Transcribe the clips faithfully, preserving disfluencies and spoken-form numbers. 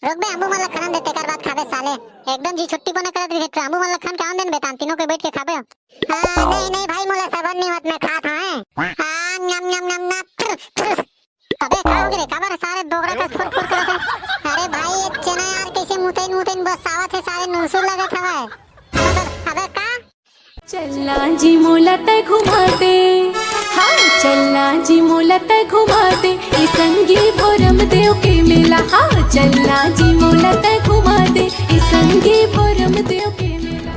रुक बे, अम्बू मन ला खनन दे, तेकर बाद खाबे साले। एकदम जी छुट्टी बना करत रहिथे, अम्बू मन ला खन के आन देन बे, तान तीनों कोई बैठ के खाबे। हाँ, नहीं, नहीं भाई, मोला सबन नहीं होत, मैं खात हूँ, हैं। हाँ, न्यम, न्यम, न्यम, न्यम, फुर, फुर। अबे का हो गे रे, काबर सारे बोकरा कस फुर फुर करत हे? अरे भाई, ये चना यार कैसे मुतैन मुतैन बसावत हे, सारे नुनसुर लगत हवय। अबे, अबे का? चलना जी मोला तै घुमा दे, हाँ चलना जी मोला तै घुमा दे, ए संगी भोरम देव के मेला, हाँ चलना जी मोला तै घुमा दे, ए संगी भोरम देव के मेला।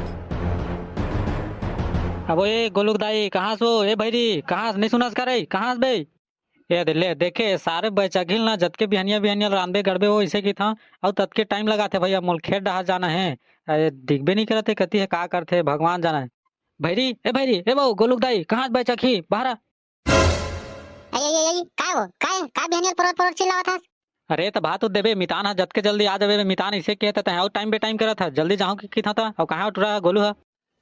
अब ए गोलुक दाई, कहाँ सो? ए भैरी, कहाँ से? नहीं सुनस का रे? कहाँ से बे? ए दे, ले, देखे, सारे बैचखी ल ना, जतके बिहनिया, बिहनिया ल रांधबे गढ़बे, वो इसे किथंव, अउ ततके टाइम लगाथे भैया, मोल खेत डहार जाना हे। अरे, दिखबे नहीं करत हे, कति हे, का करथे, भगवान जाना हे। भैरी, ए भैरी, ए बहू, गोलुक दाई, कहाँ बैचखी? बाहर आ। ए, ए, ए, ए, काय वो? काय, का बिहनिया ल परोट, परोट चिल्लावत हस? अरे, त भात उत देबे, मितान ह जतके जल्दी आ जाबे, मितान इसे किहे त तैं अउ टाइम बे टाइम करत ह, जल्दी जाहूं कि किथंव त, अउ कहाँ टुरा गोलू ह?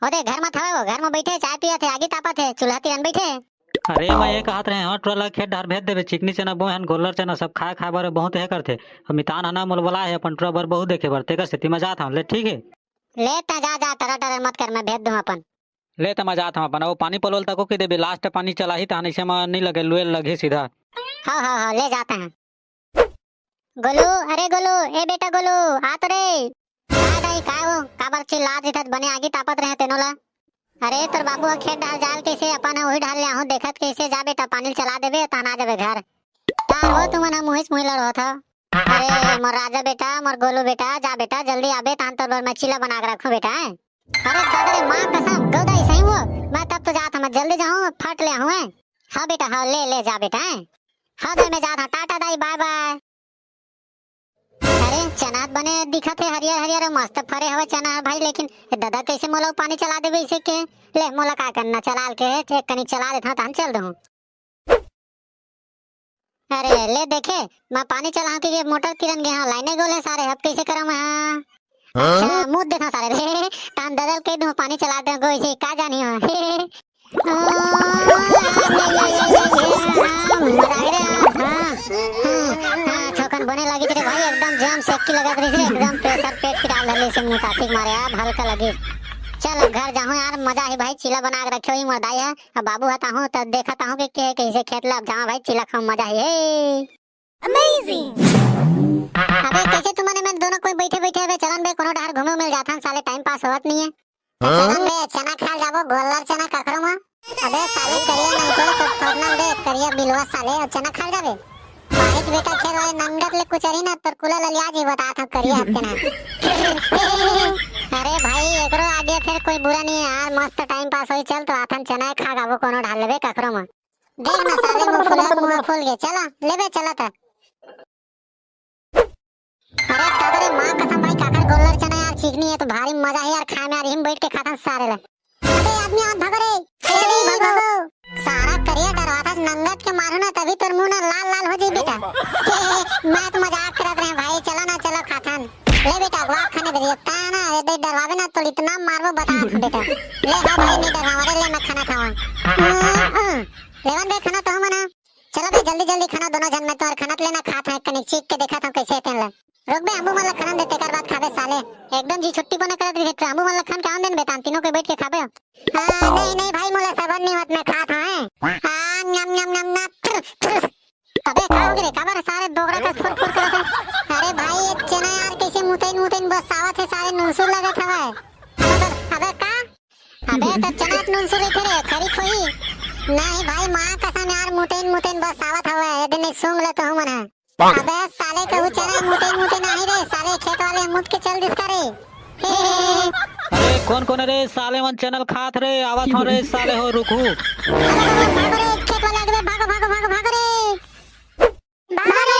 ओदे घर म थवय वो, घर म बइठे, चाय पियत हे, आगी तापत हे, चूल्हा तीरन बइठे। अरे, मैं ये कहत रहें, हाँ, टुरा ला खेत डहर भेज देबे, चिकनी चना बोए हन, गोल्लर चना सब खाए, खाए बर बहुत हे करथे। अउ मितान ह ना मोला बलाए हे अपन टुरा बर बहू देखे बर, तेकर सेती मैं जात हंव, ले ठीक हे। ले तैं जा, जा, टरा टरा मत कर, मैं भेज दूं अपन। ले त मैं जात हंव अपन, अउ पानी पलोल तको कहि देबे, लास्ट पानी चलाही तहन अइसे म नइ लगे, लुए लगही सीधा। हव, हव, हव, ले जात हंव। गोलू, अरे गोलू, ए बेटा गोलू, आ तो रे। का दाई, का वो? काबर चिल्लात रिथस? बने आगी तापत रहे तेनो ला। अरे तोर बाबू ह खेत डहर जाय ल कइसे, अपन ह उही डहर ले आहूं, देखत कइसे जा बेटा, पानी ल चला देबे, तहन आ जाबे घर। का हो तुमन ह मुहिच मुही लड़ोत हव? अरे मोर राजा बेटा, मोर गोलू बेटा, जा बेटा, जल्दी आबे, तहन तोर बर मैं चीला बना के रखूं बेटा, हैं? अरे दादा रे, माँ कसम, गौदाई सही वो, मैं तब तो जात हंव, मैं जल्दी जाहूं, फट ले आहूं, हैं? हाँ बेटा, हाँ, ले, ले जा बेटा, हैं? हाँ दाई, मैं जात हंव, टाटा दाई, बाय बाय। अरे चना बने दिखत हे, हरियर हरियर, मस्त फरे हवय चना ह भाई, लेकिन ए दादा कइसे मोला पानी चला देबे इसे के? ले मोला का करना, चला के एक कनिक चला देथंव, तहन चल दूहूं। अरे ले देखे, मैं पानी चलाहूं कि ये मोटर किरन गे हंव, लाइने गोल हे सारे, अब कइसे करंव मैं? हाँ? अच्छा, मुद देथंव सारे रे, तहन दादा ल कहि दूहूं पानी चला दे, गोइसे का जानी हो। ओ, मजा आ गे रे, हाँ, हाँ, हाँ, थोकन बने लागिस रे भाई, एकदम जम सेक के लगत रहिस रे, एकदम प्रेशर पेट के डाल धर ले से मुताफिक मारे, अब हल्का लगिस। चल अब घर जाहूं यार, मजा ही भाई, चीला बना के रखे होही मोर दाई ह, अब बाबू ह ताहूं त देखत आहूं के, के कइसे खेत ला, अब जाहूं भाई, चीला खाहूं, मजा ही हे। Amazing। अबे कइसे तुमन मन दोनों कोई बइठे बइठे हवे, चलन बे कोनो डहर घूमे मिल जाथन, साले टाइम पास होवत नइ हे। हाँ? चलन बे, चना खाल जाबो, गोल्लर चना कखरो म। अबे साले करिया नंगत तो छोड़ना बे, करिया बिलवा साले, अउ चना खाल जाबे। बाहिर बेटा खेत वाले नंगत ले कुचरही ना, तोर कुला ललिया जी बतात हंव करिया हत्ते ना। अरे भाई, एकरो आगे फेर कोई बुरा नइ हे यार, मस्त टाइम पास होही, चल तो आथन चना खा गाबो कोनो डहर ले बे कखरो म। देख ना साले, मुंह फुला, मुंह फूल गे। चला, लेबे, चला त। अरे दादा रे, माँ कसम भाई, काकर गोल्लर चना यार, चिकनी हे तो भारी मजा हे यार खाए में यार, इही म बइठ के खाथन सारे ला। अबे आदमी आवत, भागो रे। ए, ए, भागो। सारा करिया डरवाथस, नंगत के मारहूं ना, तभी तोर मुंह ना लाल लाल हो जाही बेटा। ए, मैं तो मजाक करत रहें भाई, चला ना, चला खाथन। ले बेटा, अगवा खाने दे, तैं ना, ए दे डरवाबे ना, तो इतना मारबो बता बेटा। ले हाँ भाई, नहीं डरवावंव रे, ले मैं खाना खावंव। हम्म, हम्म। लेवन बे खाना तो हमन ह। चला बे, जल्दी जल्दी खाना दोनों झन, मैं तोर खाना ले ना खात हंव, कनिक चीख के देखत हंव कइसे हे तेन ला। रुक बे, अम्बू मन ला खाना दे, तेकर बाद खाबे साले। एकदम जी छुट्टी बना करत रहिथे, अम्बू मन ला खान के आन देन बे, तान तीनों कोई बइठ के खाबे। हाँ, नहीं, नहीं भाई, मोला सबन नहीं होत, मैं खात हंव, हैं। हाँ, न्यम, न्यम, न्यम, न्यम, फुर, फुर। अबे का हो गे रे, काबर सारे बोकरा कस फुर फुर करत हे? अरे भाई, ये चना यार कइसे मुतैन मुतैन बसावत हे, सारे नुनसुर लगत हवय। अबे, अबे का? अबे त चना नुनसुर रहिथे रे, खरीफ होही। नहीं भाई, माँ कसम यार, मुतैन मुतैन बसावत हवय, ए दे नहीं सूंघ ले तो हमन ह। अबे साले, कहूँ चना मुतैन मुतैन आही रे, साले खेत वाले मुत के चल दिस का रे। अरे कोन कोन रे साले मन चना ल खात रे, आवत हंव रे साले हो, रुकहू। अरे भागो रे, खेत वाले आगे, भागो, भागो, भागो, भागो रे। भागो रे।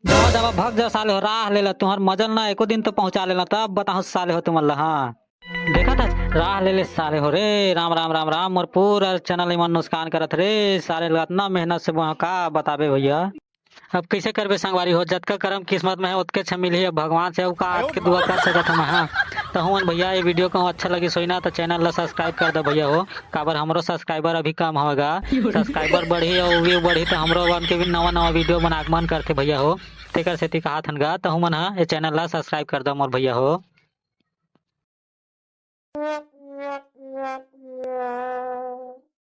जाओ, जाओ, भाग जाओ साले हो, राह ले ला, तुंहर मजा ल ना एको दिन तो पहुंचा लेना, तब बताहूं साले हो तुमन ला, हाँ। देखत हस, राह ले ले साले हो रे, राम, राम, राम, राम, मोर पूरा चना ल इमन नुकसान करत रे, साले ल अतना मेहनत से बोहा, का बताबे भैया। अब कइसे करबे संगवारी हो, जतका करम किस्मत में हे, ओतकेच मिलही अब भगवान से, अउ का हाथ के दुआ कर सकत हंव मैं, हाँ। तहु मन भैया ये video कहूँ अच्छा लगिस होही ना, त channel ला subscribe कर दो भैया हो, काबर हमरो subscriber अभी कम हवय गा। Subscriber बढ़ही अउ view बढ़ही, त हमरो मन के भी नवा नवा video मन आगमन करथे भैया हो। तेकर सेती कहाथन गा, तहु मन ह ये channel ला subscribe कर दो मोर भैया हो।